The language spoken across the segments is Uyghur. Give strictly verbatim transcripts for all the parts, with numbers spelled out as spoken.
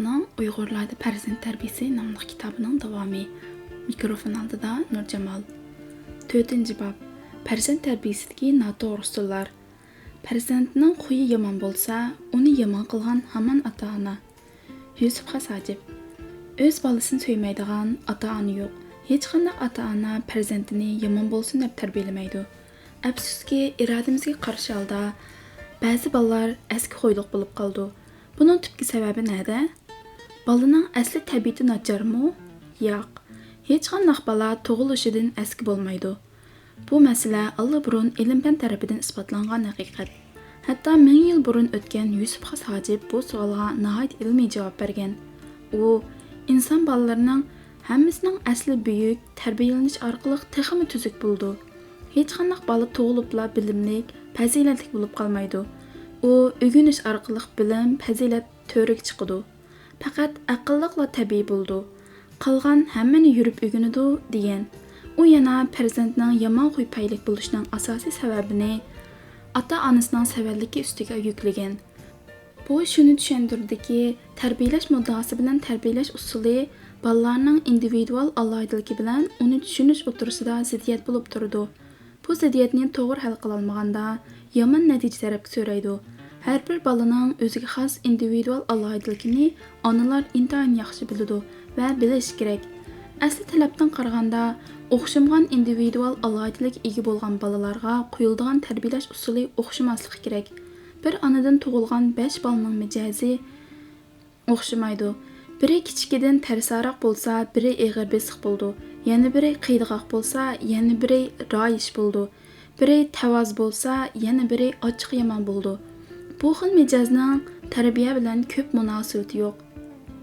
نىڭ ئۇيغۇرلاردا پەرزەنت تەربىيىسى ناملىق كىتابىنىڭ داۋامى. مىكروفون ئالدىدا نۇرجامال. تۆتىنچى باب. پەرزەنت تەربىيىسىدىكى ناتوغرا ئۇسۇللار. پەرزەنتنىڭ خۇيى يامان بولسا، ئۇنى يامان قىلغان ھامان ئاتا-ئانا. يۈسۈپ خاس ھاجىپ. ئۆز بالىسىنى سۆيمەيدىغان ئاتا-ئانا يوق. ھېچقانداق ئاتا-ئانا پەرزەنتىنى يامان بولسۇن دەپ تەربىيەلىمەيدۇ. ئەپسۇسكى، ئىرادىمىزگە قارشى ھالدا بەزى بالىلار ئەسكى خۇيلۇق بولۇپ قالىدۇ. بۇنىڭ تۈپكى سەۋەبى نەدە؟ بالىنىڭ ئەسلى تەبىئىتى ناچارمۇ؟ ياق. ھېچقانداق بالا تۇغۇلۇشىدىن ئەسكى بولمايدۇ. بۇ مەسىلە ئاللىبۇرۇن ئىلىم-پەن تەرىپىدىن ئىسپاتلانغان ھەقىقەت. ھەتتا مىڭ يىل بۇرۇن ئۆتكەن يۈسۈپ خاس ھاجىپ بۇ سوئالغا ناھايىتى ئىلمىي جاۋاب بەرگەن. ئۇ، ئىنسان بالىلىرىنىڭ ھەممىسىنىڭ ئەسلى بۈيۈك، تەربىيەلىنىش ئارقىلىق تېخىمۇ تۈزۈك بولىدۇ. ھېچقانداق بالا تۇغۇلۇپلا بىلىملىك، پەزىلەتلىك بولۇپ قالمايدۇ. ئۇ ئۆگىنىش ئارقىلىق بىلىم، پەزىلەت تۆرىگە چىقىدۇ. پەقەت ئەقىللىقلا تەبىئىي بولىدۇ. قالغان ھەممىنى يۈرۈپ ئۆگىنىدۇ، دېگەن. ئۇ يەنە پەرزەنتنىڭ يامان خۇي پەيلىك بولۇشىنىڭ ئاساسىي سەۋەبىنى ئاتا-ئانىسىنىڭ سەۋەنلىكى ئۈستىگە يۈكلىگەن. بۇ شۇنى چۈشەندۈرىدۇكى، تەربىيەلەش مۇددىئاسى بىلەن تەربىيەلەش ئۇسۇلى بالىلارنىڭ ئىندىۋىدۇئال ئالاھىدىلىكى بىلەن ئۇنى چۈشىنىش ئوتتۇرىسىدا زىددىيەت بولۇپ تۇرىدۇ. بۇ زىددىيەتنى توغرا ھەل قىلالمىغاندا، يامان نەتىجە تەرەپكە سۆرەيدۇ. ھەر بىر بالىنىڭ ئۆزىگە خاس ئىندىۋىدۇئال ئالاھىدىلىكىنى ئانىلار ئىنتايىن ياخشى بىلىدۇ ۋە بىلىشى كېرەك. ئەسلى تەلەپتىن قارىغاندا، ئوخشىمىغان ئىندىۋىدۇئال ئالاھىدىلىككە ئىگە بولغان بالىلارغا قويۇلىدىغان تەربىيەلەش ئۇسۇلى ئوخشىماسلىقى كېرەك. بىر ئانىدىن تۇغۇلغان بەش بالىنىڭ مىجەزى ئوخشىمايدۇ. بىرى كىچىكىدىن تەرساراق بولسا، بىرى ئېغىر بېسىق بولىدۇ، يەنە بىرى قىيىدىغاق بولسا، يەنە بىرى رايىش بولىدۇ، بىرى تەۋاز بولسا، يەنە بىرى ئاچچىقى يامان بولىدۇ. بۇ خىل مىجەزنىڭ تەربىيە بىلەن كۆپ مۇناسىۋىتى يوق.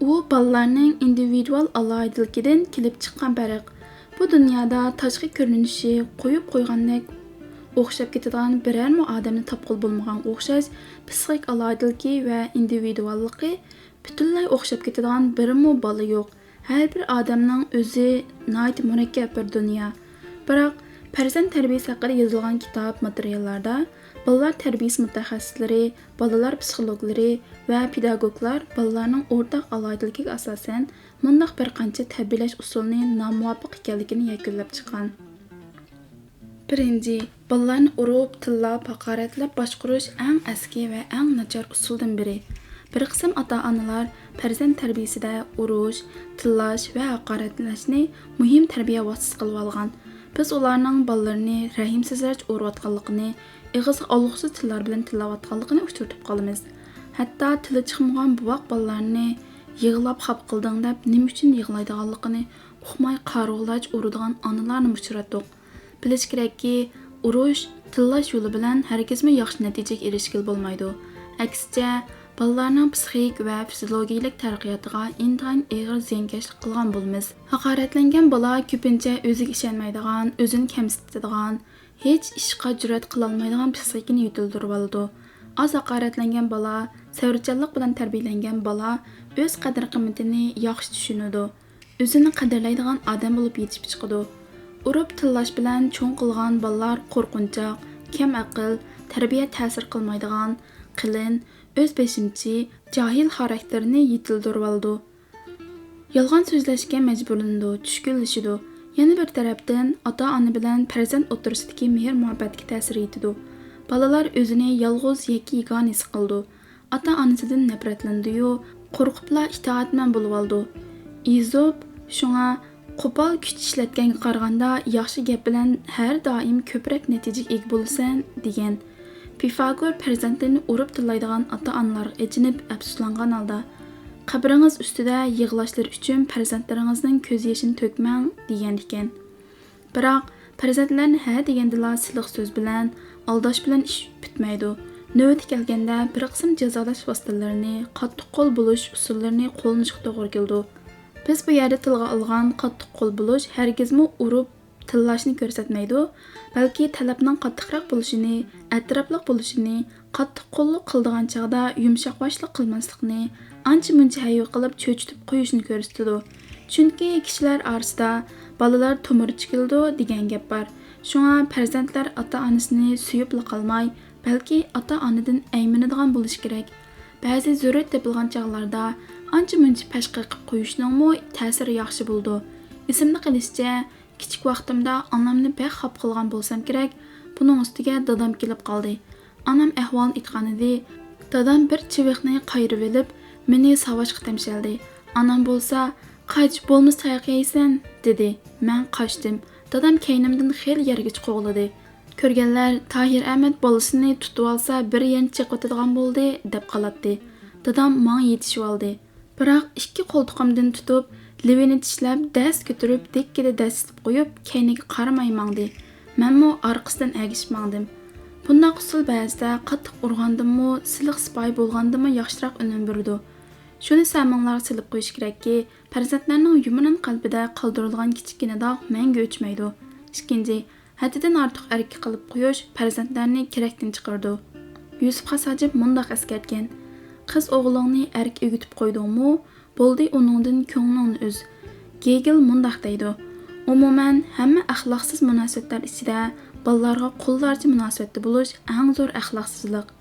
ئۇ بالىلارنىڭ ئىندىۋىدۇئال ئالاھىدىلىكىدىن كېلىپ چىققان پەرق. بۇ دۇنيادا تاشقى كۆرۈنۈشى قويۇپ قويغاندەك ئوخشاپ كېتىدىغان بىرەرمۇ ئادەمنى تاپقىلى بولمىغانغا ئوخشاش پىسخىك ئالاھىدىلىكى ۋە ئىندىۋىدۇئاللىقى پۈتۈنلەي ئوخشاپ كېتىدىغان بىرمۇ بالا يوق. ھەر بىر ئادەمنىڭ ئۆزى ناھايىتى مۇرەككەپ بىر دۇنيا. بىراق، پەرزەنت تەربىيەسى ھەققىدە يېزىلغان كىتاب، ماتېرىياللاردا بالىلار تەربىيەسى مۇتەخەسسىسلىرى، بالىلار پسىخولوگلىرى ۋە پېداگوگلار بالىلارنىڭ ئورتاق ئالاھىدىلىكىگە ئاساسەن مۇنداق بىر قانچە تەربىيەلەش ئۇسۇلىنى نامۇۋاپىق ئىكەنلىكىنى يەكۈنلەپ چىققان. بىرىنچى، بالىلارنى ئۇرۇپ، تىللاپ، ھاقارەتلەپ باشقۇرۇش ئەڭ ئەسكى ۋە ئەڭ ناچار ئۇسۇلدىن بىرى. بىر قىسىم ئاتا-ئانىلار پەرزەنت تەربىيەسىدە ئۇرۇش، تىللاش ۋە ھاقارەتلەشنى مۇھىم تەربىيە ۋاسىتىسى قىلىۋالغان. بىز ئۇلارنىڭ بالىلىرىنى رەھىمسىزلەرچە ئۇرۇۋاتقانلىقىنى، ئېغىزغا ئالغۇسىز تىللار بىلەن تىللاۋاتقانلىقىنى ئۇچرىتىپ قالىمىز. ھەتتا تىلى چىقمىغان بوۋاق بالىلارنى يىغلاپ خاپا قىلدىڭ دەپ نېمە ئۈچۈن يىغلايدىغانلىقىنى ئۇقماي قارىغۇلارچە ئۇرىدىغان ئانىلارنىمۇ ئۇچراتتۇق. بىلىش كېرەككى، ئۇرۇش، تىللاش يولى بىلەن ھەرگىزمۇ ياخشى نەتىجىگە ئېرىشكىلى بولمايدۇ. ئەكسىچە، بالىلارنىڭ پسىخىك ۋە فىزىولوگىيەلىك تەرەققىياتىغا ئىنتايىن ئېغىر زىيانكەشلىك قىلغان بولىمىز. ھاقارەتلەنگەن بالا كۆپىنچە ئۆزىگە ئىشەنمەيدىغان، ئۆزىنى كەمسىتىدىغان، ھېچ ئىشقا جۈرئەت قىلالمايدىغان پسىخىكىنى يېتىلدۈرۈۋالىدۇ. ئاز ھاقارەتلەنگەن بالا، سەۋرچانلىق بىلەن تەربىيەلەنگەن بالا ئۆز قەدىر-قىممىتىنى ياخشى چۈشىنىدۇ. ئۆزىنى قەدىرلەيدىغان ئادەم بولۇپ يېتىشىپ چىقىدۇ. ئۇرۇپ تىللاش بىلەن چوڭ قىلغان بالىلار قورقۇنچاق، كەم ئەقىل، تەربىيە تەسىر قىلمايدىغان، قېلىن، ئۆز بېشىمچى، جاھىل خاراكتېرىنى يېتىلدۈرۈۋالىدۇ. يالغان سۆزلەشكە مەجبۇرلىنىدۇ، چۈشكۈنلىشىدۇ. يەنە بىر تەرەپتىن، ئاتا-ئانا بىلەن پەرزەنت ئوتتۇرىسىدىكى مېھىر-مۇھەببەتكە تەسىر يېتىدۇ. بالىلار ئۆزىنى يالغۇز ياكى يېگانە ھېس قىلىدۇ. ئاتا-ئانىسىدىن نەپرەتلىنىدۇ-يۇ، قورقۇپلا ئىتائەتمەن بولۇۋالىدۇ. ئېزوپ شۇڭا، «قوپال كۈچ ئىشلەتكەنگە قارىغاندا ياخشى گەپ بىلەن ھەر دائىم كۆپرەك نەتىجىگە ئىگە بولىسەن» دېگەن. پىفاگور پەرزەنتلىرىنى ئۇرۇپ تىللايدىغان ئاتا-ئانىلارغا ئېچىنىپ ئەپسۇسلانغان ھالدا، «قەبرىڭىز ئۈستىدە يىغلاشلىرى ئۈچۈن پەرزەنتلىرىڭىزنىڭ كۆز يېشىنى تۆكمەڭ» دېگەن ئىكەن. بىراق، پەرزەنتلەرنى ھە دېگەندىلا سىلىق سۆز بىلەن، ئالداش بىلەن ئىش پۈتمەيدۇ. نۆۋىتى كەلگەندە، بىر قىسىم جازالاش ۋاسىتىلىرىنى، قاتتىق قول بولۇش ئۇسۇللىرىنى قوللىنىشقا توغرا كېلىدۇ. بىز بۇ يەردە تىلغا ئالغان قاتتىق قول بولۇش ھەرگىزمۇ ئۇرۇپ تىللاشنى كۆرسەتمەيدۇ، بەلكى تەلەپنىڭ قاتتىقراق بولۇشىنى، ئەتراپلىق بولۇشىنى، قاتتىق قوللۇق قىلىدىغان چاغدا يۇمشاق باشلىق قىلماسلىقنى، ئانچە-مۇنچە ھەيۋە قىلىپ چۆچۈتۈپ قويۇشنى كۆرسىتىدۇ. چۈنكى كىشىلەر ئارىسىدا «بالىلار تومۇرچە كېلىدۇ» دېگەن گەپ بار. شۇڭا پەرزەنتلەر ئاتا-ئانىسىنى سۆيۈپلا قالماي، بەلكى ئاتا-ئانىدىن ئەيمىنىدىغان بولۇشى كېرەك. بەزى زۆرۈرەت تېپىلغان چاغلاردا ئانچە-مۇنچە پەشقىر قىلىپ قويۇشنىڭمۇ تەسىرى ياخشى بولىدۇ. ئېسىمدە قېلىشىچە، كىچىك ۋاقتىمدا ئانامنى بەك خاپا قىلغان بولسام كېرەك، بۇنىڭ ئۈستىگە دادام كېلىپ قالدى. ئانام ئەھۋالنى ئېيتقانىدى، دادام بىر چىۋىقنى قايرىۋېلىپ، مېنى ساۋاشقا تەمشەلدى. ئانام بولسا، «قاچ، بولمىسا تاياق يەيسەن» دېدى. مەن قاچتىم. دادام كەينىمدىن خېلى يەرگىچە قوغلىدى. كۆرگەنلەر، «تاھىر ئەمەت بالىسىنى تۇتۇۋالسا، بىر يەنچە چېقىۋېتىدىغان بولدى» دەپ قالايتتى. دادام ماڭا يېتىشىۋالدى. بىراق ئىككى قولتۇقۇمدىن تۇتۇپ، لېۋىنى چىشلەپ، دەس كۆتۈرۈپ، دىككىدە دەسسىتىپ قويۇپ، كەينىگە قارىماي ماڭدى. مەنمۇ ئارقىسىدىن ئەگىشىپ ماڭدىم. بۇنداق ئۇسۇل بەزىدە قاتتىق ئۇرغاندىمۇ، سىلىق سىپايى بولغاندىمۇ ياخشىراق ئۈنۈم بېرىدۇ. شۇنى سەمىڭلارغا سېلىپ قويۇش كېرەككى، پەرزەنتلەرنىڭ يۇمران قەلبىدە قالدۇرۇلغان كىچىككىنە داغ مەڭگۈ ئۆچمەيدۇ. ئىككىنچى، ھەددىدىن ئارتۇق ئەركە قىلىپ قويۇش پەرزەنتلەرنى كېرەكتىن چىقىرىدۇ. يۈسۈپ خاس ھاجىپ مۇنداق ئەسكەرتكەن: «قىز ئوغلۇڭنى ئەركە ئۆگىتىپ قويدۇڭمۇ، بولدى، ئۇنىڭدىن كۆڭلۈڭنى ئۈز.» گېگېل مۇنداق دەيدۇ: «ئومۇمەن، ھەممە ئەخلاقسىز مۇناسىۋەتلەر ئىچىدە بالىلارغا قۇللارچە مۇناسىۋەتتە بولۇش ئەڭ زور ئەخلاقسىزلىق.»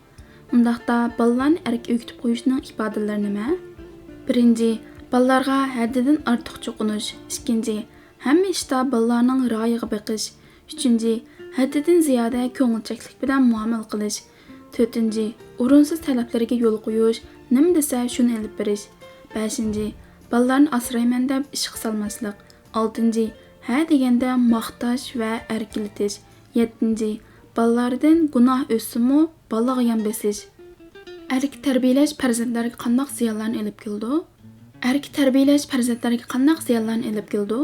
ئۇنداقتا بالىلارنى ئەركە ئۆگىتىپ قويۇشنىڭ ئىپادىلىرى نېمە؟ بىرىنچى، بالىلارغا ھەددىدىن ئارتۇق چوقۇنۇش. ئىككىنچى، ھەممە ئىشتا بالىلارنىڭ رايىغا بېقىش. ئۈچىنچى، ھەددىدىن زىيادە كۆڭۈلچەكلىك بىلەن مۇئامىلە قىلىش. تۆتىنچى، ئورۇنسىز تەلەپلەرگە يول قويۇش، نېمە دېسە شۇنى ئېلىپ بېرىش. بەشىنچى، بالىلارنى ئاسرايمەن دەپ ئىشقا سالماسلىق. ئالتىنچى، ھە دېگەندە ماختاش ۋە ئەركىلىتىش. يەتتىنچى، بالىلاردىن گۇناھ ئۆتسىمۇ، بالىغا يان بېسىش. ئەركە تەربىيەلەش پەرزەنتلەرگە قانداق زىيانلارنى ئېلىپ كېلىدۇ؟ ئەركە تەربىيەلەش پەرزەنتلەرگە قانداق زىيانلارنى ئېلىپ كېلىدۇ؟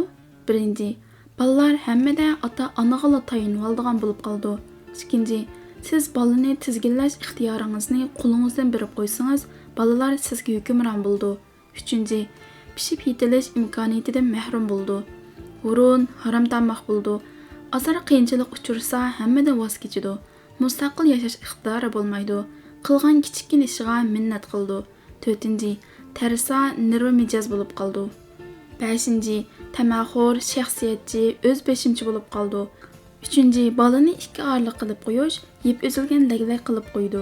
بىرىنچى، بالىلار ھەممىدە ئاتا-ئانىغىلا تايىنىۋالىدىغان بولۇپ قالىدۇ. ئىككىنچى، سىز بالىنى تىزگىنلەش ئىختىيارىڭىزنى قولىڭىزدىن بېرىپ قويسىڭىز، بالىلار سىزگە ھۆكۈمران بولىدۇ. ئۈچىنچى، پىشىپ يېتىلىش ئىمكانىيىتىدىن مەھرۇم بولىدۇ. ھۇرۇن، ھارام تاماق بولىدۇ. ئازراق قىيىنچىلىق ئۇچرىسا، ھەممىدىن ۋاز كېچىدۇ. مۇستەقىل ياشاش ئىقتىدارى بولمايدۇ. قىلغان كىچىككىنە ئىشىغا مىننەت قىلىدۇ. تۆتىنچى، تەرسا، نېرۋا مىجەز بولۇپ قالىدۇ. بەشىنچى، تەمەخور، شەخسىيەتچى، ئۆز بېشىمچى بولۇپ قالىدۇ. ئۈچىنچى، بالىنى ئىككى ئارىلىق قىلىپ قويۇش، يىپ ئۈزۈلگەن لەگلەك قىلىپ قويىدۇ.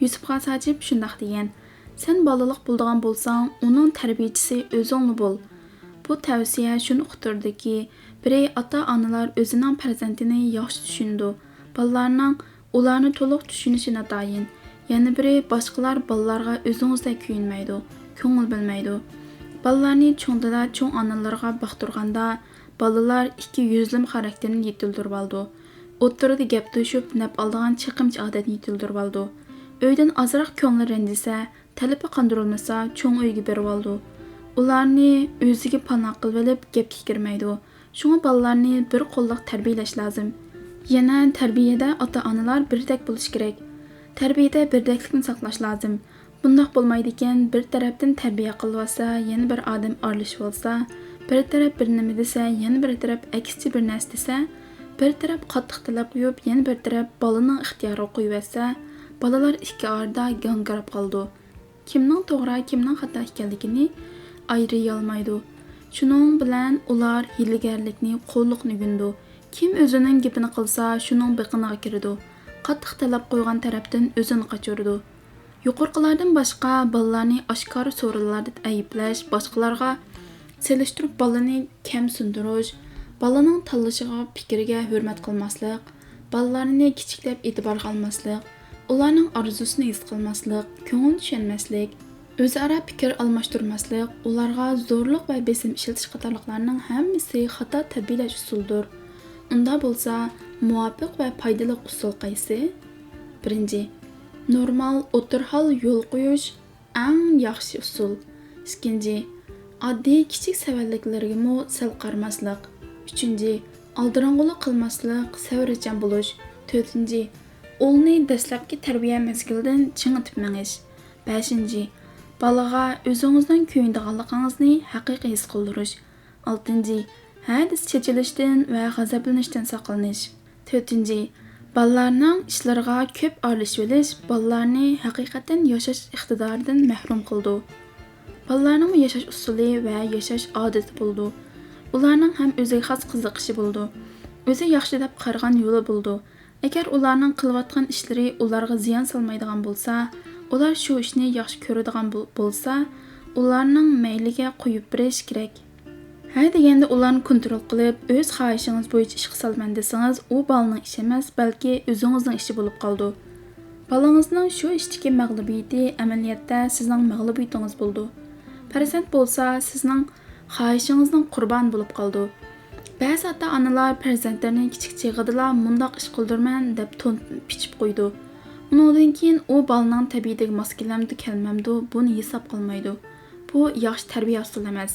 يۈسۈپ خاس ھاجىپ شۇنداق دېگەن: «سەن بالىلىق بولىدىغان بولساڭ، ئۇنىڭ تەربىيەچىسى ئۆزۈڭلا بول.» بۇ تەۋسىيە شۇنى ئۇقتۇرىدۇكى، بىرى، ئاتا-ئانىلار ئۆزىنىڭ پەرزەنتىنى ياخشى چۈشىنىدۇ. بالىلارنىڭ ئۇلارنى تولۇق چۈشىنىشى ناتايىن. يەنە بىرى، باشقىلار بالىلارغا ئۆزىڭىزدەك كۆيۈنمەيدۇ، كۆڭۈل بۆلمەيدۇ. بالىلارنى چوڭ دادا، چوڭ ئانىلىرىغا باقتۇرغاندا، بالىلار ئىككى يۈزلىمە خاراكتېرىنى يېتىلدۈرۈۋالىدۇ. ئوتتۇرىدا گەپ توشۇپ، نەپ ئالىدىغان چېقىمچى ئادەتنى يېتىلدۈرۈۋالىدۇ. ئۆيدىن ئازراق كۆڭلى رەنجىسە، تەلىپى قاندۇرۇلمىسا، چوڭ ئۆيگە بېرىۋالىدۇ. ئۇلارنى ئۆزىگە پاناھ قىلىۋېلىپ، گەپكە كىرمەيدۇ. شۇڭا بالىلارنى بىر قوللۇق تەربىيەلەش لازىم. يەنە تەربىيەدە ئاتا-ئانىلار بىردەك بولۇشى كېرەك. تەربىيەدە بىردەكلىكنى ساقلاش لازىم. بۇنداق بولمايدىكەن، بىر تەرەپتىن تەربىيە قىلىۋاتسا، يەنە بىر ئادەم ئارىلىشىۋالسا، بىر تەرەپ بىر نېمە دېسە، يەنە بىر تەرەپ ئەكسىچە بىر نەرسە دېسە، بىر تەرەپ قاتتىق تەلەپ قويۇپ، يەنە بىر تەرەپ بالىنىڭ ئىختىيارىغا قويۇۋەتسە، بالىلار ئىككى ئارىدا گاڭگىراپ قالىدۇ. كىمنىڭ توغرا، كىمنىڭ خاتا ئىكەنلىكىنى ئايرىيالمايدۇ. شۇنىڭ بىلەن ئۇلار ھىيلىگەرلىكنى، قۇللۇقنى ئۆگىنىدۇ. كىم ئۆزىنىڭ گېپىنى قىلسا، شۇنىڭ بېقىنىغا كىرىدۇ. قاتتىق تەلەپ قويغان تەرەپتىن ئۆزىنى قاچۇرىدۇ. يۇقىرىقىلاردىن باشقا، بالىلارنى ئاشكارا سورۇنلاردا ئەيىبلەش، باشقىلارغا سېلىشتۇرۇپ بالىنى كەمسىندۈرۈش، بالىنىڭ تاللىشىغا، پىكرىگە ھۆرمەت قىلماسلىق، بالىلارنى كىچىكلەپ ئېتىبارغا ئالماسلىق، ئۇلارنىڭ ئارزۇسىنى ھېس قىلماسلىق، كۆڭۈل چۈشەنمەسلىك، ئۆزئارا پىكىر ئالماشتۇرماسلىق، ئۇلارغا زورلۇق ۋە بېسىم ئىشلىتىش قاتارلىقلارنىڭ ھەممىسى خاتا تەربىيەلەش ئۇسۇلىدۇر. ئۇنداق بولسا، مۇۋاپىق ۋە پايدىلىق ئۇسۇل قايسى؟ بىرىنچى، نورمال، ئوتتۇرا ھال يول قويۇش ئەڭ ياخشى ئۇسۇل. ئىككىنچى، ئاددىي كىچىك سەۋەنلىكلەرگىمۇ سەل قارىماسلىق. ئۈچىنچى، ئالدىراڭغۇلۇق قىلماسلىق، سەۋرچان بولۇش. تۆتىنچى، ئۇلنى دەسلەپكى تەربىيە مەزگىلىدىن چىڭىتىپ مېڭىش. بەشىنچى، بالىغا ئۆزىڭىزنىڭ كۆيۈنىدىغانلىقىڭىزنى ھەقىقىي ھېس قىلدۇرۇش. ئالتىنچى، ھە دېسە چېچىلىشتىن ۋە غەزەپلىنىشتىن ساقلىنىش. تۆتىنچى، بالىلارنىڭ ئىشلىرىغا كۆپ ئارىلىشىۋېلىش بالىلارنى ھەقىقەتەن ياشاش ئىقتىدارىدىن مەھرۇم قىلىدۇ. بالىلارنىڭمۇ ياشاش ئۇسۇلى ۋە ياشاش ئادىتى بولىدۇ. ئۇلارنىڭ ھەم ئۆزىگە خاس قىزىقىشى بولىدۇ. ئۆزى ياخشى دەپ قارىغان يولى بولىدۇ. ئەگەر ئۇلارنىڭ قىلىۋاتقان ئىشلىرى ئۇلارغا زىيان سالمايدىغان بولسا، ئۇلار شۇ ئىشنى ياخشى كۆرىدىغان بول-، بولسا، ئۇلارنىڭ مەيلىگە قويۇپ بېرىش كېرەك. ھە دېگەندە ئۇلارنى كونترول قىلىپ، ئۆز خاھىشىڭىز بويىچە ئىشقا سالىمەن دېسىڭىز، ئۇ بالىنىڭ ئىشى ئەمەس، بەلكى ئۆزىڭىزنىڭ ئىشى بولۇپ قالىدۇ. بالىڭىزنىڭ شۇ ئىشتىكى مەغلۇبىيىتى ئەمەلىيەتتە سىزنىڭ مەغلۇبىيىتىڭىز بولىدۇ. پەرزەنت بولسا سىزنىڭ خاھىشىڭىزنىڭ قۇربانى بولۇپ قالىدۇ. بەزى ئاتا-ئانىلار پەرزەنتلىرىنى كىچىك چېغىدىلا مۇنداق ئىش قىلدۇرىمەن دەپ تون پىچىپ قويىدۇ. ئۇنىڭدىن كېيىن ئۇ بالىنىڭ تەبىئىتىگە ماس كېلەمدۇ، كەلمەمدۇ، بۇنى ھېساب قىلمايدۇ. بۇ ياخشى تەربىيە ئۇسۇلى ئەمەس.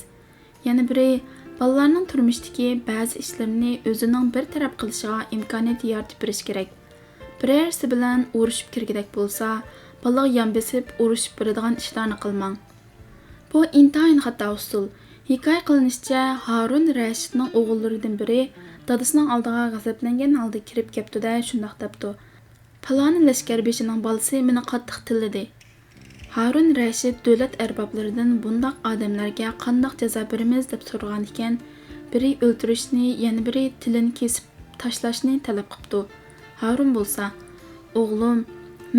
يەنە بىرى، بالىلارنىڭ تۇرمۇشتىكى بەزى ئىشلىرىنى ئۆزىنىڭ بىر تەرەپ قىلىشىغا ئىمكانىيەت يارىتىپ بېرىش كېرەك. بىرەرسى بىلەن ئۇرۇشۇپ كىرگۈدەك بولسا، بالىغا يان بېسىپ ئۇرۇشۇپ بېرىدىغان ئىشلارنى قىلماڭ. بۇ ئىنتايىن خاتا ئۇسۇل. ھېكايە قىلىنىشىچە، ھارۇن رەشىدنىڭ ئوغۇللىرىدىن بىرى دادىسىنىڭ ئالدىغا غەزەپلەنگەن ھالدا كىرىپ كەپتۇ-دە، شۇنداق دەپتۇ: «پالانى لەشكەربېشىنىڭ بالىسى مېنى قاتتىق تىللىدى.» ھارۇن رەشىد دۆلەت ئەربابلىرىدىن بۇنداق ئادەملەرگە قانداق جازا بېرىمىز دەپ سورىغانىكەن، بىرى ئۆلتۈرۈشنى، يەنە بىرى تىلىنى كېسىپ تاشلاشنى تەلەپ قىپتۇ. ھارۇن بولسا: «ئوغلۇم،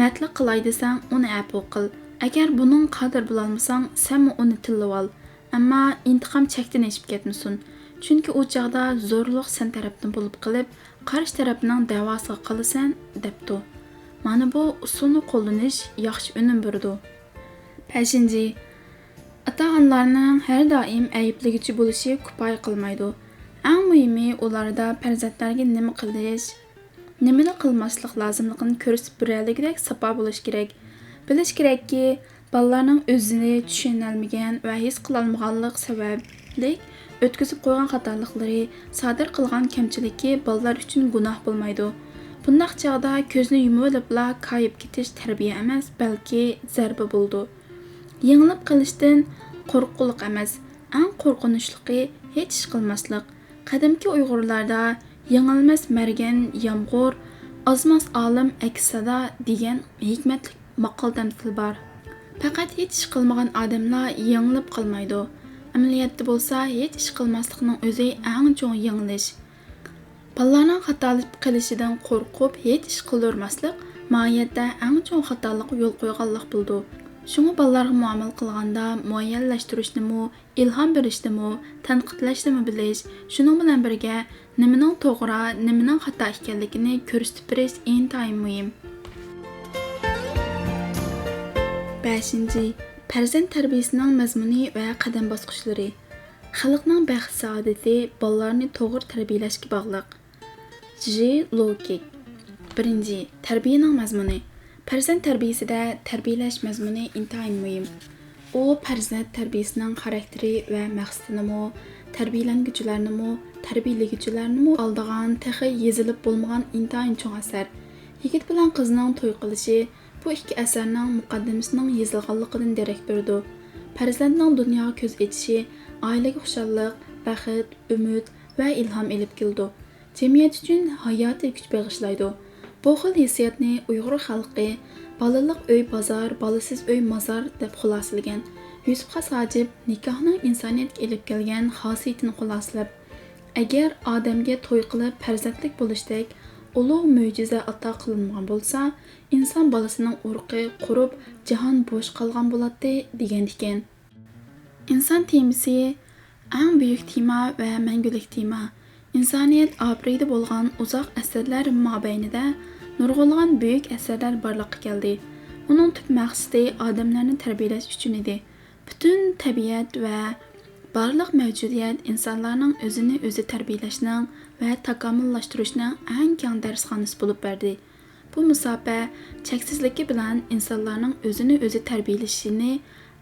مەردلىك قىلاي دېسەڭ، ئۇنى ئەپۇ قىل. ئەگەر بۇنىڭغا قادىر بولالمىساڭ، سەنمۇ ئۇنى تىللىۋال. ئەمما ئىنتىقام چەكتىن ئېشىپ كەتمىسۇن. چۈنكى ئۇ چاغدا زورلۇق سەن تەرەپتىن بولۇپ قېلىپ، قارشى تەرەپنىڭ دەۋاسىغا قالىسەن» دەپتۇ. مانا بۇ ئۇسۇلنى قوللىنىش ياخشى ئۈنۈم بېرىدۇ. بەشىنچى، ئاتا-ئانىلارنىڭ ھەر دائىم ئەيىبلىگۈچى بولۇشى كۇپايە قىلمايدۇ. ئەڭ مۇھىمى ئۇلاردا پەرزەنتلەرگە نېمە قىلىش، نېمىنى قىلماسلىق لازىملىقىنى كۆرسىتىپ بېرەلىگۈدەك ساپا بولۇش كېرەك. بىلىش كېرەككى، بالىلارنىڭ ئۆزىنى چۈشىنەلمىگەن ۋە ھېس قىلالمىغانلىق سەۋەبلىك ئۆتكۈزۈپ قويغان خاتالىقلىرى، سادىر قىلغان كەمچىلىكى بالىلار ئۈچۈن گۇناھ بولمايدۇ. بۇنداق چاغدا كۆزنى يۇمۇۋېلىپلا كايىپ كېتىش تەربىيە ئەمەس، بەلكى زەربە بولىدۇ. يېڭىلىپ قېلىشتىن قورققۇلۇق ئەمەس، ئەڭ قورقۇنچلۇقى ھېچ ئىش قىلماسلىق. قەدىمكى ئۇيغۇرلاردا «يېڭىلمەس مەرگەن يامغۇر، ئازماس ئالىم ئەكس سادا» دېگەن ھېكمەتلىك ماقال-تەمسىل بار. پەقەت ھېچ ئىش قىلمىغان ئادەملا يېڭىلىپ قالمايدۇ. ئەمەلىيەتتە بولسا ھېچ ئىش قىلماسلىقنىڭ ئۆزى ئەڭ چوڭ يېڭىلىش. بالىلارنىڭ خاتالىشىپ قېلىشىدىن قورقۇپ ھېچ ئىش قىلدۇرماسلىق ماھىيەتتە ئەڭ چوڭ خاتالىققا يول قويغانلىق بولىدۇ. شۇڭا بالىلارغا مۇئامىلە قىلغاندا مۇئەييەنلەشتۈرۈشنىمۇ، ئىلھام بېرىشنىمۇ، تەنقىدلەشنىمۇ بىلىش، شۇنىڭ بىلەن بىرگە نېمىنىڭ توغرا، نېمىنىڭ خاتا ئىكەنلىكىنى كۆرسىتىپ بېرىش ئىنتايىن مۇھىم. بەشىنچى، پەرزەنت تەربىيىسىنىڭ مەزمۇنى ۋە قەدەم باسقۇچلىرى. خەلقنىڭ بەخت-سائادىتى بالىلارنى توغرا تەربىيەلەشكە باغلىق. ژى لوكىك. بىرىنچى، تەربىيەنىڭ مەزمۇنى. پەرزەنت تەربىيىسىدە تەربىيەلەش مەزمۇنى ئىنتايىن مۇھىم. ئۇ پەرزەنت تەربىيىسىنىڭ خاراكتېرى ۋە مەقسىتىنىمۇ، تەربىيەلەنگۈچىلەرنىمۇ، تەربىيەلىگۈچىلەرنىمۇ ئالدىغان تېخى يېزىلىپ بولمىغان ئىنتايىن چوڭ ئەسەر. يىگىت بىلەن قىزنىڭ توي قىلىشى بۇ ئىككى ئەسەرنىڭ مۇقەددىمىسىنىڭ يېزىلغانلىقىدىن دېرەك بېرىدۇ. پەرزەنتنىڭ دۇنياغا كۆز ئېچىشى ئائىلىگە خۇشاللىق، بەخت، ئۈمىد ۋە ئىلھام ئېلىپ كېلىدۇ. جەمئىيەت ئۈچۈن ھاياتىي كۈچ بېغىشلايدۇ. بۇ خىل ھېسسىياتنى ئۇيغۇر خەلقى «بالىلىق ئۆي بازار، بالىسىز ئۆي مازار» دەپ خۇلاسىلىگەن. يۈسۈپ خاس ھاجىپ نىكاھنىڭ ئىنسانىيەتكە ئېلىپ كەلگەن خاسىيىتىنى خۇلاسىلەپ، ئەگەر ئادەمگە توي قىلىپ پەرزەنتلىك بولۇشتەك ئۇلۇغ مۆجىزە ئاتا قىلىنمىغان بولسا، ئىنسان بالىسىنىڭ ئۇرۇقى قۇرۇپ، جاھان بوش قالغان بولاتتى، دېگەن ئىكەن. ئىنسان تېمىسى ئەڭ بۈيۈك تېما ۋە مەڭگۈلۈك تېما. ئىنسانىيەت ئابىرىدە بولغان ئۇزاق ئەسىرلەر مابەينىدە نۇرغۇنلىغان بۈيۈك ئەسەرلەر بارلىققا كەلدى. ئۇنىڭ تۈپ مەقسىتى ئادەملەرنى تەربىيەلەش ئۈچۈن ئىدى. پۈتۈن تەبىئەت ۋە بارلىق مەۋجۇدىيەت ئىنسانلارنىڭ ئۆزىنى ئۆزى تەربىيەلەشنىڭ ۋە تاكامۇللاشتۇرۇشنىڭ ئەڭ كەڭ دەرسخانىسى بولۇپ بەردى. بۇ مۇساپە چەكسىزلىكى بىلەن ئىنسانلارنىڭ ئۆزىنى ئۆزى تەربىيەلىشىنى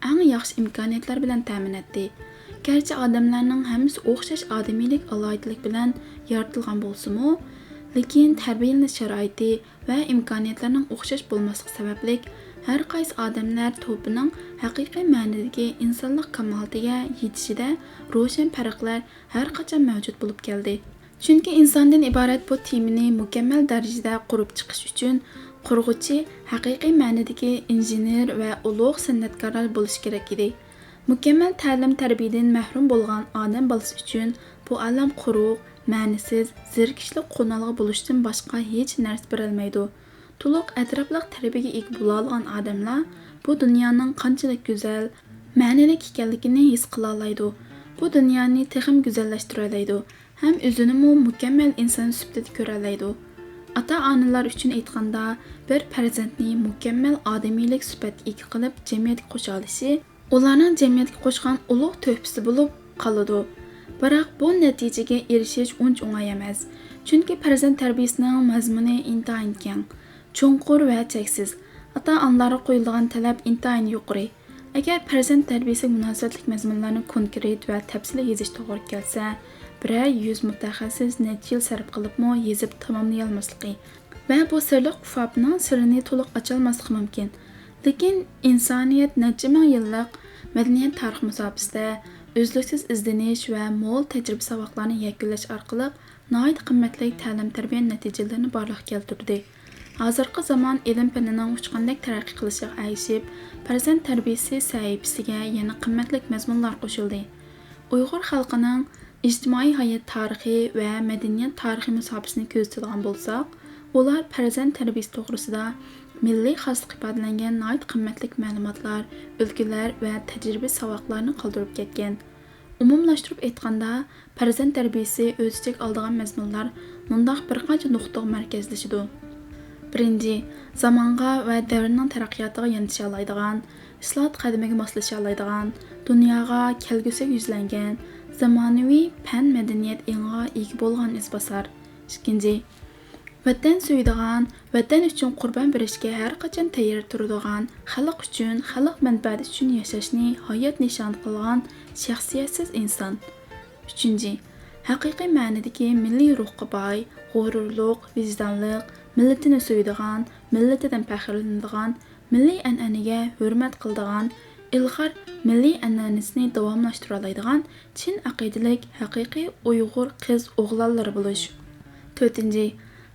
ئەڭ ياخشى ئىمكانىيەتلەر بىلەن تەمىن ئەتتى. گەرچە ئادەملەرنىڭ ھەممىسى ئوخشاش ئادىمىيلىك ئالاھىدىلىك بىلەن يارىتىلغان بولسىمۇ، لېكىن تەربىيەلىنىش شارائىتى ۋە ئىمكانىيەتلەرنىڭ ئوخشاش بولماسلىقى سەۋەبلىك، ھەر قايسى ئادەملەر توپىنىڭ ھەقىقىي مەنىدىكى ئىنسانلىق كامالىتىگە يېتىشىدە روشەن پەرقلەر ھەر قاچان مەۋجۇت بولۇپ كەلدى. چۈنكى ئىنساندىن ئىبارەت بۇ تېمىنى مۇكەممەل دەرىجىدە قۇرۇپ چىقىش ئۈچۈن قۇرغۇچى ھەقىقىي مەنىدىكى ئىنژېنېر ۋە ئۇلۇغ سەنئەتكارلار بولۇشى كېرەك ئىدى. مۇكەممەل تەلىم-تەربىيەدىن مەھرۇم بولغان ئادەم بالىسى ئۈچۈن بۇ ئالەم قۇرۇق، مەنىسىز، زېرىكىشلىك قونالغۇ بولۇشتىن باشقا ھېچ نەرسە بېرەلمەيدۇ. تولۇق ئەتراپلىق تەربىيەگە ئىگە بولالىغان ئادەملەر بۇ دۇنيانىڭ قانچىلىك گۈزەل، مەنىلىك ئىكەنلىكىنى ھېس قىلالايدۇ. بۇ دۇنيانى تېخىمۇ گۈزەللەشتۈرەلەيدۇ ھەم ئۆزىنىمۇ مۇكەممەل ئىنسان سۈپىتىدە كۆرەلەيدۇ. ئاتا-ئانىلار ئۈچۈن ئېيتقاندا، بىر پەرزەنتنى مۇكەممەل ئادىمىيلىك سۈپەتكە ئىگە قىلىپ، جەمئىيەتكە قوشالىشى ئۇلارنىڭ جەمئىيەتكە قوشقان ئۇلۇغ تۆھپىسى بولۇپ قالىدۇ. بىراق بۇ نەتىجىگە ئېرىشىش ئۇنچە ئوڭاي ئەمەس. چۈنكى پەرزەنت تەربىيىسىنىڭ مەزمۇنى ئىنتايىن كەڭ، چوڭقۇر ۋە چەكسىز. ئاتا-ئانىلارغا قويۇلىدىغان تەلەپ ئىنتايىن يۇقىرى. ئەگەر پەرزەنت تەربىيىسىگە مۇناسىۋەتلىك مەزمۇنلارنى كونكرېت ۋە تەپسىلىي يېزىش توغرا كەلسە، بىرەر يۈز مۇتەخەسسىس نەچچە يىل سەرپ قىلىپمۇ يېزىپ تاماملىيالماسلىقى ۋە بۇ سىرلىق ئۇفاپنىڭ سىرىنى تولۇق ئاچالماسلىقى مۇمكىن. لېكىن ئىنسانىيەت نەچچە مىڭ يىللىق مەدەنىيەت تارىخ مۇساپىسىدە ئۈزلۈكسىز ئىزدىنىش ۋە مول تەجرىبە ساۋاقلارنى يەكۈنلەش ئارقىلىق ناھايىتى قىممەتلىك تەلىم-تەربىيە نەتىجىلىرىنى بارلىققا كەلتۈردى. ھازىرقى زامان ئىلىم-پەننىڭ ئۇچقاندەك تەرەققىي قىلىشىغا ئەگىشىپ، پەرزەنت تەربىيىسى سەھىپىسىگە يەنە قىممەتلىك مەزمۇنلار قوشۇلدى. ئۇيغۇر خەلقىنىڭ ئىجتىمائىي ھايات تارىخى ۋە مەدەنىيەت تارىخىي مۇساپىسىنى كۆزىتىدىغان بولساق، ئۇلار پەرزەنت تەربىيىسى توغرىسىدا مىللىي خاسلىق ئىپادىلەنگەن ناھايىتى قىممەتلىك مەلۇماتلار، ئۈلگىلەر ۋە تەجرىبە ساۋاقلارنى قالدۇرۇپ كەتكەن. ئومۇملاشتۇرۇپ ئېيتقاندا، پەرزەنت تەربىيىسى ئۆز ئىچىگە ئالىدىغان مەزمۇنلار مۇنداق بىر قانچە نۇقتىغا مەركەزلىشىدۇ. بىرىنچى، زامانغا ۋە دەۋرنىڭ تەرەققىياتىغا يېتىشالايدىغان، ئىسلاھات قەدىمىگە ماسلىشالايدىغان، دۇنياغا، كەلگۈسىگە يۈزلەنگەن، زامانىۋى پەن-مەدەنىيەت ئېڭىغا ئىگە بولغان ئىزباسار. ئىككىنچى، ۋەتەن سۆيىدىغان، ۋەتەن ئۈچۈن قۇربان بېرىشكە ھەر قاچان تەييار تۇرىدىغان، خەلق ئۈچۈن، خەلق مەنپەئەتى ئۈچۈن ياشاشنى ھايات نىشانى قىلغان شەخسىيەتسىز ئىنسان. ئۈچىنچى، ھەقىقىي مەنىدىكى مىللىي روھقا باي، غۇرۇرلۇق، ۋىجدانلىق، مىللىتىنى سۆيىدىغان، مىللىتىدىن پەخىرلىنىدىغان، مىللىي ئەنئەنىگە ھۆرمەت قىلىدىغان، ئىلغار مىللىي ئەنئەنىسىنى داۋاملاشتۇرالايدىغان چىن ئەقىدىلىك ھەقىقىي ئۇيغۇر قىز ئوغلانلىرى بولۇش. تۆتىنچى،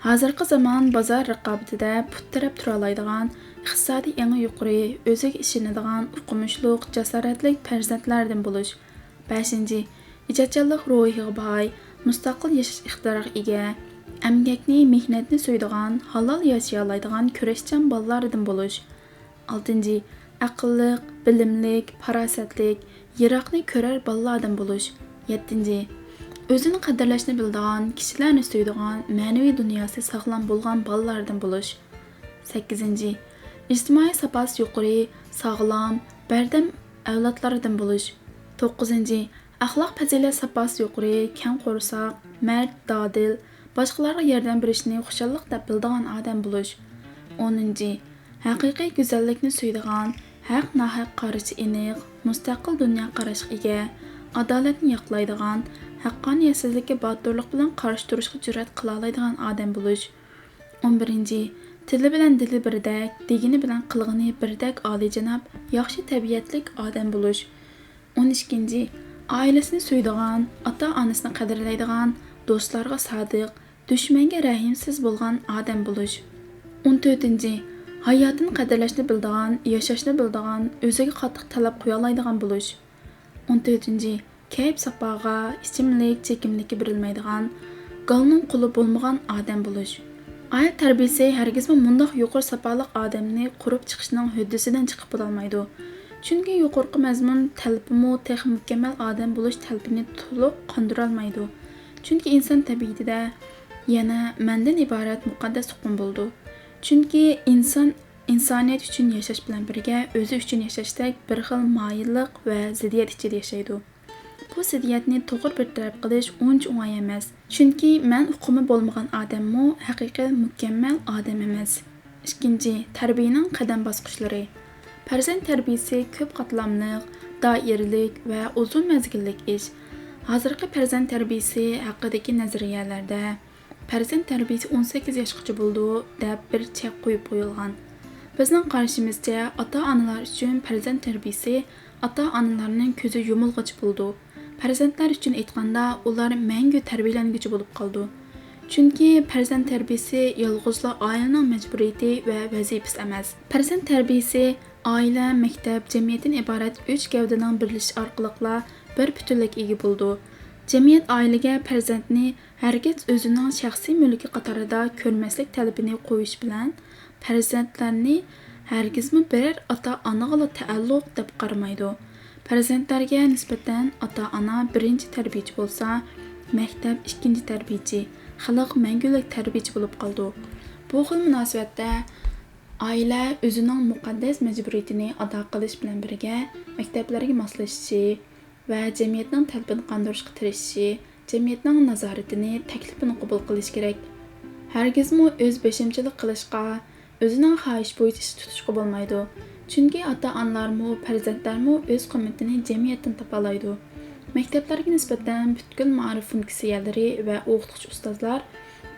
ھازىرقى زامان بازار رىقابىتىدە پۇت تىرەپ تۇرالايدىغان، ئىقتىسادىي ئېڭى يۇقىرى، ئۆزىگە ئىشىنىدىغان، ئوقۇمۇشلۇق، جاسارەتلىك پەرزەنتلەردىن بولۇش. بەشىنچى، ئىجادچانلىق روھىغا باي، مۇستەقىل ياشاش ئىقتىدارىغا ئىگە، ئەمگەكنى، مېھنەتنى سۆيىدىغان، ھالال ياشىيالايدىغان كۈرەشچان بالىلاردىن بولۇش. ئالتىنچى، ئەقىللىق، بىلىملىك، پاراسەتلىك، يىراقنى كۆرەر بالىلاردىن بولۇش. يەتتىنچى، ئۆزىنى قەدىرلەشنى بىلىدىغان، كىشىلەرنى سۆيىدىغان، مەنىۋى دۇنياسى ساغلام بولغان بالىلاردىن بولۇش. سەككىزىنچى، ئىجتىمائىي ساپاسى يۇقىرى، ساغلام، بەردەم ئەۋلادلاردىن بولۇش. توققۇزىنچى، ئەخلاق پەزىلەت ساپاسى يۇقىرى، كەڭ قورساق، مەرد، دادىل، باشقىلارغا ياردەم بېرىشنى خۇشاللىق دەپ بىلىدىغان ئادەم بولۇش. ئونىنچى، ھەقىقىي گۈزەللىكنى سۆيىدىغان، ھەق-ناھەق قارىشى ئېنىق، مۇستەقىل دۇنيا قاراشقا ئىگە، ئادالەتنى ياقلايدىغان، ھەققانىيەتسىزلىككە باتۇرلۇق بىلەن قارشى تۇرۇشقا جۈرئەت قىلالايدىغان ئادەم بولۇش. ئون بىرىنچى، تىلى بىلەن دىلى بىردەك، دېگىنى بىلەن قىلغىنى بىردەك ئالىيجاناب، ياخشى تەبىئەتلىك ئادەم بولۇش. ئون ئىككىنچى، ئائىلىسىنى سۆيىدىغان، ئاتا-ئانىسىنى قەدىرلەيدىغان، دوستلارغا سادىق، دۈشمەنگە رەھىمسىز بولغان ئادەم بولۇش. ئون تۆتىنچى، ھاياتىنى قەدىرلەشنى بىلىدىغان، ياشاشنى بىلىدىغان، ئۆزىگە قاتتىق تەلەپ قويالايدىغان بولۇش. ئون تۆتىنچى، كەيپ-ساپاغا، ئىچىملىك، چېكىملىككە بېرىلمەيدىغان، گالنىڭ قۇلى بولمىغان ئادەم بولۇش. ئائىلە تەربىيىسى ھەرگىزمۇ مۇنداق يۇقىرى ساپالىق ئادەمنى قۇرۇپ چىقىشنىڭ ھۆددىسىدىن چىقىپ بولالمايدۇ. چۈنكى يۇقىرىقى مەزمۇن تەلىپىمۇ تېخى مۇكەممەل ئادەم بولۇش تەلىپىنى تولۇق قاندۇرالمايدۇ. چۈنكى ئىنسان تەبىئىتىدە يەنە مەندىن ئىبارەت مۇقەددەس ئۇقۇم بولىدۇ. چۈنكى ئىنسان ئىنسانىيەت ئۈچۈن ياشاش بىلەن بىرگە ئۆزى ئۈچۈن ياشاشتەك بىر خىل مايىللىق ۋە زىددىيەت ئىچىدە ياشايدۇ. بۇ زىددىيەتنى توغرا بىر تەرەپ قىلىش ئۇنچە ئوڭاي ئەمەس. چۈنكى مەن ئۇقۇمى بولمىغان ئادەممۇ ھەقىقىي مۇكەممەل ئادەم ئەمەس. ئىككىنچى، تەربىيەنىڭ قەدەم باسقۇچلىرى. پەرزەنت تەربىيىسى كۆپ قاتلاملىق، دائىرىلىك ۋە ئۇزۇن مەزگىللىك ئىش. ھازىرقى پەرزەنت تەربىيىسى ھەققىدىكى نەزەرىيەلەردە پەرزەنت تەربىيىسى ئون سەككىز ياشقىچە بولىدۇ، دەپ بىر چەك قويۇپ قويۇلغان. بىزنىڭ قارىشىمىزچە، ئاتا-ئانىلار ئۈچۈن پەرزەنت تەربىيىسى ئاتا-ئانىلارنىڭ كۆزى يۇمۇلغۇچە بولىدۇ. پەرزەنتلەر ئۈچۈن ئېيتقاندا، ئۇلار مەڭگۈ تەربىيەلەنگۈچى بولۇپ قالىدۇ. چۈنكى پەرزەنت تەربىيىسى يالغۇزلا ئائىلىنىڭ مەجبۇرىيىتى ۋە ۋەزىپىسى ئەمەس. پەرزەنت تەربىيىسى ئائىلە، مەكتەپ، جەمئىيەتتىن ئىبارەت ئۈچ گەۋدىنىڭ بىرلىشىشى ئارقىلىقلا بىر پۈتۈنلۈككە ئىگە بولىدۇ. جەمئىيەت ئائىلىگە پەرزەنتنى ھەرگىز ئۆزىنىڭ شەخسىي مۈلكى قاتارىدا كۆرمەسلىك تەلىپىنى قويۇش بىلەن، پەرزەنتلەرنى ھەرگىزمۇ بىرەر ئاتا-ئانىغىلا تەئەللۇق دەپ قارىمايدۇ. پەرزەنتلەرگە نىسبەتەن ئاتا-ئانا بىرىنچى تەربىيىچى بولسا، مەكتەپ ئىككىنچى تەربىيىچى، خەلق مەڭگۈلۈك تەربىيىچى بولۇپ قالىدۇ. بۇ خىل مۇناسىۋەتتە ئائىلە ئۆزىنىڭ مۇقەددەس مەجبۇرىيىتىنى ئادا قىلىش بىلەن بىرگە، مەكتەپلەرگە ماسلىشىشى ۋە جەمئىيەتنىڭ تەلىپىنى قاندۇرۇشقا تىرىشىشى، جەمئىيەتنىڭ نازارىتىنى، تەكلىپىنى قوبۇل قىلىشى كېرەك. ھەرگىزمۇ ئۆز بېشىمچىلىق قىلىشقا، ئۆزىنىڭ خاھىشى بويىچە ئىش تۇتۇشقا بولمايدۇ. چۈنكى ئاتا-ئانىلارمۇ، پەرزەنتلەرمۇ ئۆز قىممىتىنى جەمئىيەتتىن تاپالايدۇ. مەكتەپلەرگە نىسبەتەن پۈتكۈل مائارىپ فۇنكسىيەلىرى ۋە ئوقۇتقۇچى ئۇستازلار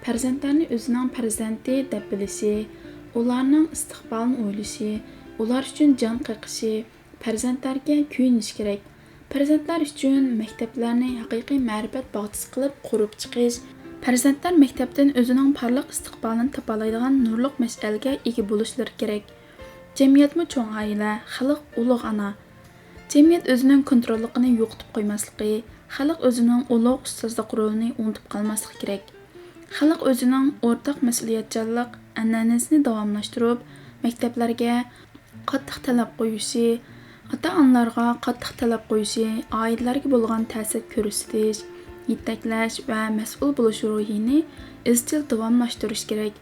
پەرزەنتلەرنى ئۆزىنىڭ پەرزەنتى دەپ بىلىشى، ئۇلارنىڭ ئىستىقبالىنى ئويلىشى، ئۇلار ئۈچۈن جان قېقىشى، پەرزەنتلەرگە كۆيۈنۈشى كېرەك. پەرزەنتلەر ئۈچۈن مەكتەپلەرنى ھەقىقىي مەرىپەت باغچىسى قىلىپ قۇرۇپ چىقىش، پەرزەنتلەر مەكتەپتىن ئۆزىنىڭ پارلاق ئىستىقبالىنى تاپالايدىغان نۇرلۇق مەشئەلگە ئىگە بولۇشلىرى كېرەك. جەمئىيەتمۇ چوڭ ئائىلە، خەلق ئۇلۇغ ئانا. جەمئىيەت ئۆزىنىڭ كونتروللۇقىنى يوقىتىپ قويماسلىقى، خەلق ئۆزىنىڭ ئۇلۇغ ئۇستازلىق رولىنى ئۇنتۇپ قالماسلىقى كېرەك. خەلق ئۆزىنىڭ ئورتاق مەسئۇلىيەتچانلىق ئەنئەنىسىنى داۋاملاشتۇرۇپ، مەكتەپلەرگە قاتتىق تەلەپ قويۇشى، ئاتا-ئانىلارغا قاتتىق تەلەپ قويۇشى، ئائىلىلەرگە بولغان تەسىر كۆرسىتىش، يېتەكلەش ۋە مەسئۇل بولۇش روھىنى ئىزچىل داۋاملاشتۇرۇش كېرەك.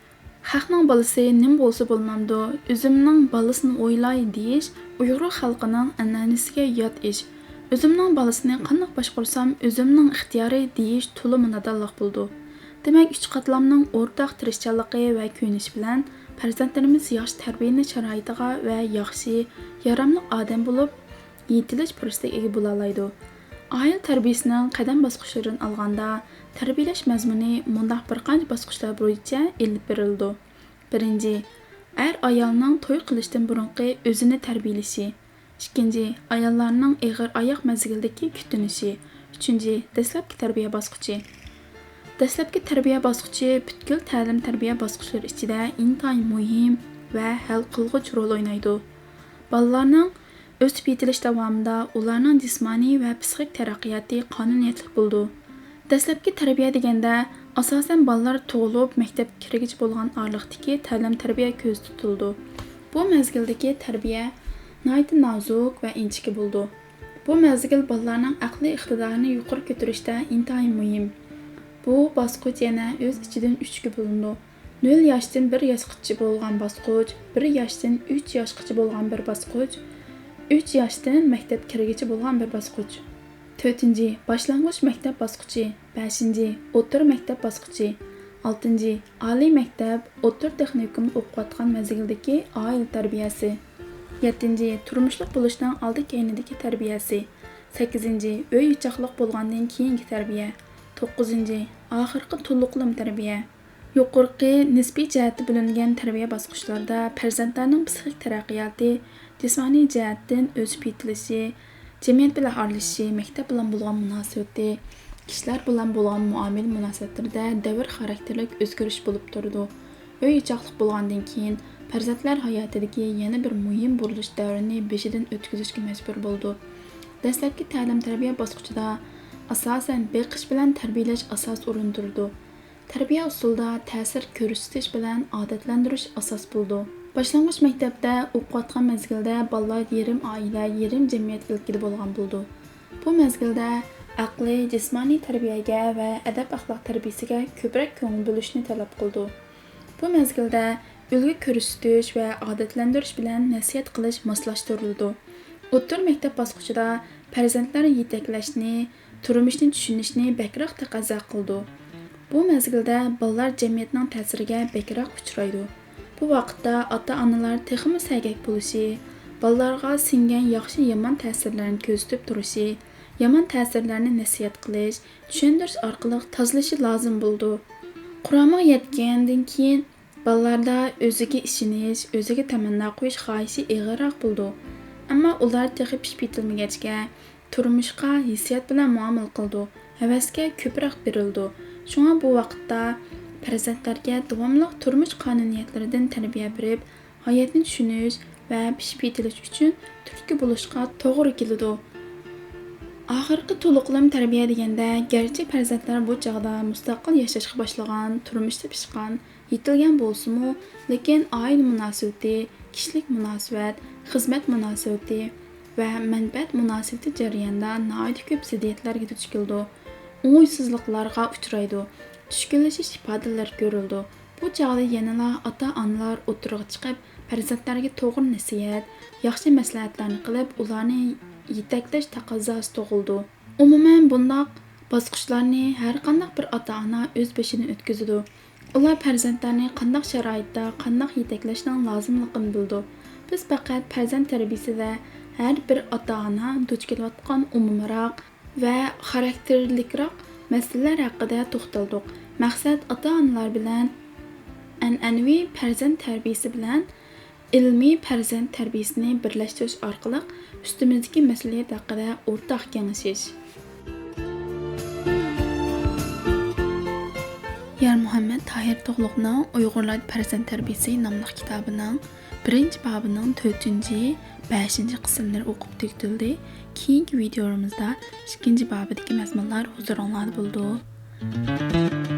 «خەقنىڭ بالىسى نېمە بولسا بولمامدۇ، ئۆزۈمنىڭ بالىسىنى ئويلاي» دېيىش ئۇيغۇر خەلقىنىڭ ئەنئەنىسىگە يات ئىش. «ئۆزۈمنىڭ بالىسىنى قانداق باشقۇرسام، ئۆزۈمنىڭ ئىختىيارى» دېيىش تولىمۇ نادانلىق بولىدۇ. دېمەك، ئۈچ قاتلامنىڭ ئورتاق تىرىشچانلىقى ۋە كۆيۈنۈشى بىلەن پەرزەنتلىرىمىز ياخشى تەربىيەلىنىش شارائىتىغا ۋە ياخشى، ياراملىق ئادەم بولۇپ يېتىلىش پۇرسىتىگە ئىگە بولالايدۇ. ئائىلە تەربىيەسىنىڭ قەدەم باسقۇچلىرىدىن ئالغاندا، تەربىيەلەش مەزمۇنى مۇنداق بىر قانچە باسقۇچلار بويىچە ئېلىپ بېرىلىدۇ. بىرىنچى، ئەر-ئايالنىڭ توي قىلىشتىن بۇرۇنقى ئۆزىنى تەربىيەلىشى. ئىككىنچى، ئاياللارنىڭ ئېغىر ئاياق مەزگىلدىكى كۈتۈنۈشى. ئۈچىنچى، دەسلەپكى تەربىيە باسقۇچى. دەسلەپكى تەربىيە باسقۇچى پۈتكۈل تەلىم-تەربىيە باسقۇچلىرى ئىچىدە ئىنتايىن مۇھىم ۋە ھەل قىلغۇچ رول ئوينايدۇ. بالىلارنىڭ ئۆسۈپ يېتىلىش داۋامىدا ئۇلارنىڭ جىسمانىي ۋە پسىخىك تەرەققىياتى قانۇنىيەتلىك بولىدۇ. دەسلەپكى تەربىيە دېگەندە، ئاساسەن بالىلار تۇغۇلۇپ، مەكتەپكە كىرگۈچە بولغان ئارىلىقتىكى تەلىم-تەربىيە كۆزدە تۇتۇلىدۇ. بۇ مەزگىلدىكى تەربىيە ناھايىتى نازۇك ۋە ئىنچىكە بولىدۇ. بۇ مەزگىل بالىلارنىڭ ئەقلىي ئىقتىدارىنى يۇقىرى كۆتۈرۈشتە ئىنتايىن مۇھىم. بۇ باسقۇچ يەنە ئۆز ئىچىدىن ئۈچكە بۆلۈنىدۇ. نۆل ياشتىن بىر ياشقىچە بولغان باسقۇچ، بىر ياشتىن ئۈچ ياشقىچە بولغان بىر باسقۇچ، ئۈچ ياشتىن مەكتەپ كىرگۈچە بولغان بىر باسقۇچ. تۆتىنچى، باشلانغۇچ مەكتەپ باسقۇچى. بەشىنچى، ئوتتۇرا مەكتەپ باسقۇچى. ئالتىنچى، ئالىي مەكتەپ، ئوتتۇرا تېخنىكومدا ئوقۇۋاتقان مەزگىلدىكى ئائىلە تەربىيەسى. يەتتىنچى، تۇرمۇشلۇق بولۇشنىڭ ئالدى-كەينىدىكى تەربىيەسى. سەككىزىنچى، ئۆي-ئوچاقلىق بولغاندىن كېيىنكى تەربىيە. توققۇزىنچى، ئاخىرقى تولۇقلىما تەربىيە. يۇقىرىقى نىسپىي جەھەتتە بۆلۈنگەن تەربىيە باسقۇچلىرىدا پەرزەنتلەرنىڭ پسىخىك تەرەققىياتى، جىسمانىي جەھەتتىن ئۆسۈپ يېتىلىشى، جەمئىيەت بىلەن ئارىلىشىشى، مەكتەپ بىلەن بولغان مۇناسىۋىتى، كىشىلەر بىلەن بولغان مۇئامىلە مۇناسىۋەتلىرىدە دەۋر خاراكتېرلىك ئۆزگىرىش بولۇپ تۇرىدۇ. ئۆي-ئوچاقلىق بولغاندىن كېيىن، پەرزەنتلەر ھاياتىدىكى يەنە بىر مۇھىم بۇرۇلۇش دەۋرىنى بېشىدىن ئۆتكۈزۈشكە مەجبۇر بولىدۇ. دەسلەپكى تەلىم-تەربىيە باسقۇچىدا، ئاساسەن، بېقىش بىلەن تەربىيەلەش ئاساس ئورۇندا تۇرىدۇ. تەربىيە ئۇسۇلىدا تەسىر كۆرسىتىش بىلەن ئادەتلەندۈرۈش ئاساس بولىدۇ. باشلانغۇچ مەكتەپتە ئوقۇۋاتقان مەزگىلدە بالىلار يېرىم ئائىلە، يېرىم جەمئىيەت ئىلكىدە بولغان بولىدۇ. بۇ مەزگىلدە ئەقلىي، جىسمانىي تەربىيەگە ۋە ئەدەپ-ئەخلاق تەربىيەسىگە كۆپرەك كۆڭۈل بۆلۈشنى تەلەپ قىلىدۇ. بۇ مەزگىلدە ئۈلگە كۆرسىتىش ۋە ئادەتلەندۈرۈش بىلەن نەسىھەت قىلىش ماسلاشتۇرۇلىدۇ. ئوتتۇرا مەكتەپ باسقۇچىدا پەرزەنتلەر يېتەكلەشنى، تۇرمۇشنى چۈشىنىشنى بەكرەك تەقەززا قىلىدۇ. بۇ مەزگىلدە بالىلار جەمئىيەتنىڭ تەسىرىگە بەكرەك ئۇچرايدۇ. بۇ ۋاقىتتا ئاتا-ئانىلار تېخىمۇ سەگەك بولۇشى، بالىلارغا سىڭگەن ياخشى-يامان تەسىرلەرنى كۆزىتىپ تۇرۇشى، يامان تەسىرلەرنى نەسىھەت قىلىش، چۈشەندۈرۈش ئارقىلىق تازىلىشى لازىم بولىدۇ. قۇرامىغا يەتكەندىن كېيىن، بالىلاردا ئۆزىگە ئىشىنىش، ئۆزىگە تەمەننا قويۇش خاھىشى ئېغىرراق بولىدۇ. ئەمما ئۇلار تېخى پىشىپ يېتىلمىگەچكە، تۇرمۇشقا ھېسسىيات بىلەن مۇئامىلە قىلىدۇ، ھەۋەسكە كۆپرەك بېرىلىدۇ. شۇڭا بۇ ۋاقىتتا پەرزەنتلەرگە داۋاملىق تۇرمۇش قانۇنىيەتلىرىدىن تەربىيە بېرىپ، ھاياتنى چۈشىنىش ۋە پىشىپ يېتىلىش ئۈچۈن تۈرتكە بولۇشقا توغرا كېلىدۇ. ئاخىرقى تولۇقلىما تەربىيە دېگەندە، گەرچە پەرزەنتلەر بۇ چاغدا مۇستەقىل ياشاشقا باشلىغان، تۇرمۇشتا پىشقان، يېتىلگەن بولسىمۇ، لېكىن ئائىلە مۇناسىۋىتى، كىشىلىك مۇناسىۋەت، خىزمەت مۇناسىۋىتى، ۋە مەنپەئەت مۇناسىۋىتى جەريانىدا ناھايىتى كۆپ زىددىيەتلەرگە دۇچ كېلىدۇ، ئوڭۇشسىزلىقلارغا ئۇچرايدۇ، چۈشكۈنلىشىش ئىپادىلىرى كۆرۈلىدۇ. بۇ چاغدا يەنىلا ئاتا-ئانىلار ئوتتۇرىغا چىقىپ، پەرزەنتلەرگە توغرا نەسىھەت، ياخشى مەسلىھەتلەرنى قىلىپ، ئۇلارنى يېتەكلەش تەقەززاسى تۇغۇلىدۇ. ئومۇمەن، بۇنداق باسقۇچلارنى ھەرقانداق بىر ئاتا-ئانا ئۆز بېشىدىن ئۆتكۈزىدۇ. ئۇلار پەرزەنتلەرنى قانداق شارائىتتا، قانداق يېتەكلەشنىڭ لازىملىقىنى بىلىدۇ. بىز پەقەت پەرزەنت تەربىيىسىدە ھەر بىر ئاتا-ئانا دۇچ كېلىۋاتقان ئومۇمراق ۋە خاراكتېرلىكراق مەسىلىلەر ھەققىدە توختالدۇق. مەقسەت ئاتا-ئانىلار بىلەن ئەنئەنىۋى پەرزەنت تەربىيىسى بىلەن ئىلمىي پەرزەنت تەربىيىسىنى بىرلەشتۈرۈش ئارقىلىق ئۈستىمىزدىكى مەسئۇلىيەت ھەققىدە ئورتاق كېڭىشىش. يارمۇھەممەت تاھىر تۇغلۇقنىڭ ئۇيغۇرلاردا پەرزەنت تەربىيىسى ناملىق كىتابىنىڭ بىرىنچى بابىنىڭ تۆتىنچى، بەشىنچى قىسىملىرى ئوقۇپ تۈگىتىلدى. كېيىنكى ۋىدىيولىرىمىزدا ئىككىنچى بابىدىكى مەزمۇنلار ھۇزۇرۇڭلاردا بولىدۇ.